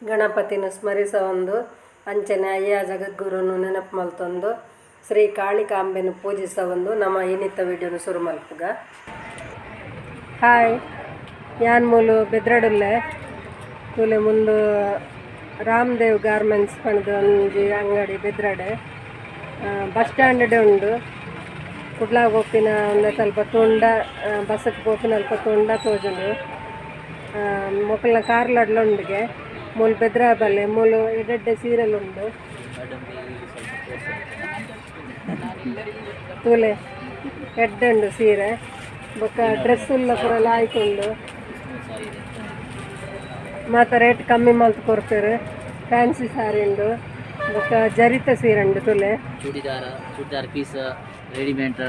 ಗಣಪತಿನ ಸ್ಮರಿಸವೊಂದು ಅಂಚನೆ ಅಯ್ಯ ಜಗದ್ಗುರುನು ನೆನಪು ಮಲ್ತೊಂದು ಶ್ರೀ ಕಾಳಿಕಾಂಬೆನ್ ಪೂಜಿಸವೊಂದು ನಮ ಇನಿತ ವಿಡಿಯೋನು ಶುರು ಮಲ್ಪುಗ. ಹಾಯ್, ಯಾನ್ ಮೂಲು ಬೆದ್ರಡುಲ್ಲೆ ತೂಲೆ ಮುಂದು ರಾಮದೇವ್ ಗಾರ್ಮೆಂಟ್ಸ್ ಪಂದ್ ಒಂಜಿ ಅಂಗಡಿ ಬೆದ್ರಡೆ ಬಸ್ ಸ್ಟ್ಯಾಂಡ್ ಉಂಡು. ಕುಡ್ಲ ಪೋಪಿನ ಒಂದೆ ಸ್ವಲ್ಪ ತುಂಡ ಬಸ್ಸಕ್ಕೆ ಪೋಪಿನ ಅಲ್ಪ ತುಂಡ ತೋಜುಂಡು. ಮೊಕಲ್ನ ಕಾರ್ಲಡ್ಲ ಉಂಡುಗೆ ಮೂಲು ಬೆದ್ರ ಬಲ್ಲೆ ಮೂಲು ಎಡ್ಡೆಡ್ಡೆ ಸೀರೆಲು ಉಂಡು. ತೂಲೆ ಎಡ್ಡೆ ಉಂಡು ಸೀರೆ ಬೊಕ್ಕ ಡ್ರೆಸ್ ಉಲ್ಲ ಪೂರ ಲಾಯ್ಕ್ ಉಂಡು. ಮಾತ ರೇಟ್ ಕಮ್ಮಿ ಮಲ್ತ್ ಕೊರ್ಪೆರ್. ಫ್ಯಾನ್ಸಿ ಸಾರಿ ಉಂಡು ಬೊಕ್ಕ ಜರಿತ ಸೀರೆ ಉಂಡು ತೂಲೆ. ಚೂಡಿದಾರ, ಚೂಡಿದಾರ್ ಪೀಸ್, ರೆಡಿಮೇಡ್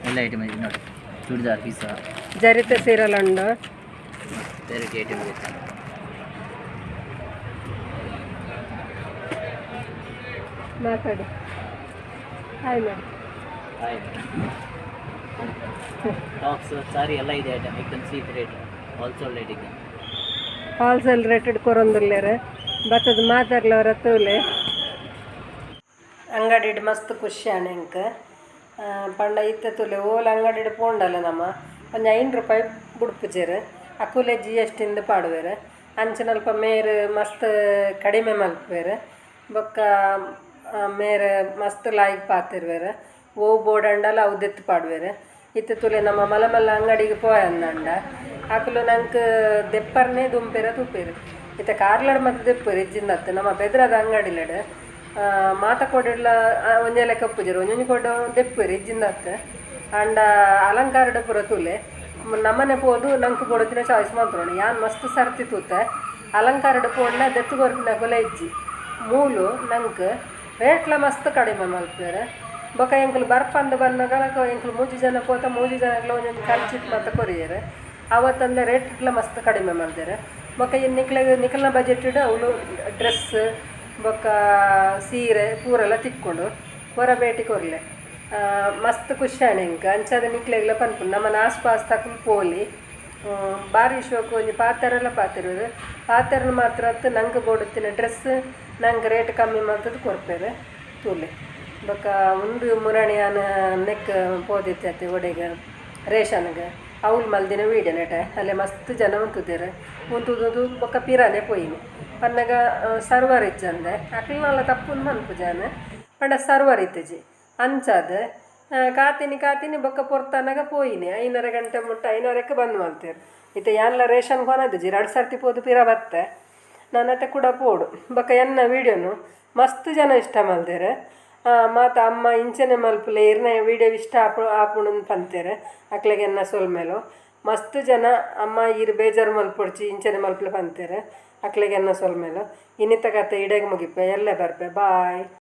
ಎಲ್ಲ ಐಟಮ್ ಇದೆ ನೋಡಿ. ಚೂಡಿದಾರ್ ಪೀಸ್, ಜರಿತ ಸೀರೆಲ ಉಂಡು. ವೆರೈಟಿ ಐಟಮ್ ಇದೆ. ಮಾತಾಡಿ, ಹಾಯ್ ಮಾಡಿ. ಹಾಯ್. ಟಾಪ್ಸ್, ಸಾರಿ ಎಲ್ಲ ಇದೆ ಐಟಮ್. ಏಕ್ದಮ್ cheap rate, wholesale rate ಈಗ. ಹೋಲ್ಸೇಲ್ ರೇಟೆಡ್ ಕೊರೊಂದುಲ್ಲೆರ್ ಬತ್ತದ ಮಾತಾರ್ಲವರ ತೂಲೆ. ಅಂಗಡಿಡ್ ಮಸ್ತ್ ಖುಷಿ ಆಂಡ್ ಎಂಕ್. ಪಂಡ ಇತ್ತೆ ತೂಲೆ ಓಲ್ ಅಂಗಡಿಡ್ ಪೋಂಡಲ ನಮ ಒಂಜಿ 5 ರೂಪಾಯಿ ಬುಡ್ಪುಜೆರ್, ಅಕುಲೆ ಜಿ ಎಸ್ ಟಿ ಇಂದ್ ಪಾಡುವೆರ್. ಅಂಚಿನಲ್ಪ ಮೇರ್ ಮಸ್ತ್ ಕಡಿಮೆ ಮಲ್ಪುವೆರ್. ಬೊಕ್ಕ ಮೇರ್ ಮಸ್ತ್ ಲಾಯ್ಕ್ ಪಾತೆರುವೆರ್. ಒವು ಬೋಡಾಂಡಲ ಅವು ದೆತ್ತ್ ಪಾಡುವೆರ್. ಇತ್ತೆ ತೂಲೆ ನಮ್ಮ ಮಲ್ಲ ಮಲ್ಲ ಅಂಗಡಿಗ್ ಪೋಯಂದಾಂಡ ಅಕುಲು ನಂಕ್ ದೆಪ್ಪರ್ನೆ ದುಂಪೆರ ತೂಪೆರ್. ಇತ್ತೆ ಕಾರ್ಲಡ್ ಮಾತ ದೆಪ್ಪುವೆರ್ ಇಜ್ಜಿಂದತ್ತ್. ನಮ್ಮ ಬೆದ್ರದ ಅಂಗಡಿಲೆಡ್ ಮಾತ ಕೊಡಿಡ್ಲ ಒಂಜೇ ಲೆಕ್ಕ ಉಪ್ಪುಜೆರ್, ಒಂಜೊಂಜಿ ಕೊಡು ದೆಪ್ಪುವೆರ್ ಇಜ್ಜಿಂದತ್ತ್. ಆಂಡ ಅಲಂಕಾರಡ್ ಪೂರ ತೂಲೆ ನಮನೆ ಪೋದು ನಂಕ್ ಬೋಡಾತಿನ ಚಾಯ್ಸ್ ಮಲ್ತೊನೊಡು. ಯಾನ್ ಮಸ್ತ್ ಸರ್ತಿ ತೂತೆ ಅಲಂಕಾರಡ್ ಪೋಂಡ ದೆತ್ತ್ ಕೊರ್ಪಿನಕುಲ ಇಜ್ಜಿ. ಮೂಲು ನಂಕ್ ರೇಟ್ಲ ಮಸ್ತ್ ಕಡಿಮೆ ಮಲ್ಪುವೆರ್. ಬೊಕ ಎಂಕುಲು ಬರ್ಪಂದ್ ಬನ್ನಗ ಎಂಕುಲು 3 ಜನ ಪೋತ 3 ಜನಗ್ಲ ಒಂಜೊಂಜಿ ಕರ್ಚಿಪ್ ಮಾತ ಕೊರಿಯೆರ್. ಅವತ್ತಂದೆ ರೇಟ್ಲ ಮಸ್ತ್ ಕಡಿಮೆ ಮಲ್ದೆರ್. ಬೊಕ ಈ ನಿಕಲ್ನ ಬಜೆಟ್ ಅವುಲು ಡ್ರೆಸ್ ಬೊಕ ಸೀರೆ ಪೂರೆಲ ತಿಕ್ಕುಂಡು. ಪೂರ ಭೇಟಿ ಕೊರ್ಲೆ. ಮಸ್ತ್ ಖುಷಿ ಆಂಡ್ ಎಂಕ್. ಅಂಚಾದ್ ನಿಕ್ಲೆಗ್ಲ ಪನ್ಪುನು ನಮನ ಆಸ್ ಪಾಸ್ ತಕುಲು ಪೋಲಿ. ಬಾರಿ ಶೋಕು ಒಂಜಿ ಪಾತೆರಲ ಪಾತೆರುವೆರ್. ಪಾತೆರನ ಮಾತ್ರ ಅತ್ತ್, ನಂಕ್ ಬೋಡುತ್ತಿನ ಡ್ರೆಸ್ ನಂಕ್ ರೇಟ್ ಕಮ್ಮಿ ಮಲ್ತುದು ಕೊರ್ಪೆರ್ ತೂಲೆ. ಬೊಕ ಉಂದು ಮುರಣಿಯಾನ ನೆಕ್ ಪೋದಿತ್ತತೆ ಒಡೆಗ್ ರೇಷನ್ಗ್ ಅವ್ಲು ಮಲ್ದಿನ ವೀಡಿಯೋ ನೆಟೆ ಅಲ್ಲೇ ಮಸ್ತ್ ಜನ ಉಂತುದೆರ್. ಉಂತುದು ಬೊಕ ಪಿರಾನೆ ಪೋಯಿನಿ ಪನ್ನಗ ಸರ್ವರ್ ಇಜ್ಜಂದೆ ಅಕ್ಲ್ನಲ ತಪ್ಪುಂದು ಮನ್ಪುಜಾನ್ ಪಂಡ ಸರ್ವರ್ ಇತ್ತಿಜಿ. ಅಂಚಾದ್ ಕಾತಿನಿ ಕಾತಿನಿ ಬೊಕ ಪೊರ್ತನಗ ಪೋಯಿನಿ 5:30 ಗಂಟೆ ಮುಟ್ಟ 5:30ಕ್ಕೆ ಬಂದ್ ಮಲ್ತೆರ್. ಇತ್ತೆ ಯಾನ್ಲ ರೇಷನ್ ಕೊನದಿಜಿ, 2 ಸರ್ತಿ ಪೋದು ಪಿರ ಬತ್ತೆ. ನಾನತೆ ಕೂಡ ಪೋಡು. ಬೊಕ ಎನ್ನ ವೀಡಿಯೋನು ಮಸ್ತ್ ಜನ ಇಷ್ಟ ಮಲ್ದೆರ್. ಮಾತ ಅಮ್ಮ ಇಂಚನೆ ಮಲ್ಪುಲೆ ಇರ್ನ ವೀಡಿಯೋ ಇಷ್ಟ ಆಪುಂಡು ಪಂತೆರ್. ಅಕ್ಲೆಗ್ ಎನ್ನ ಸೊಲ್ಮೆಲು. ಮಸ್ತ್ ಜನ ಅಮ್ಮ ಈರ್ ಬೇಜಾರ್ ಮಲ್ಪೊಡ್ಚಿ ಇಂಚನೆ ಮಲ್ಪುಲೆ ಪಂತೆರ್. ಅಕ್ಲೆಗ್ ಎನ್ನ ಸೊಲ್ಮೆಲು. ಇನ್ನಿತ ಕತೆ ಇಡೆಗ್ ಮುಗಿಪೆ. ಎಲ್ಲೆ ಬರ್ಪೆ. ಬಾಯ್.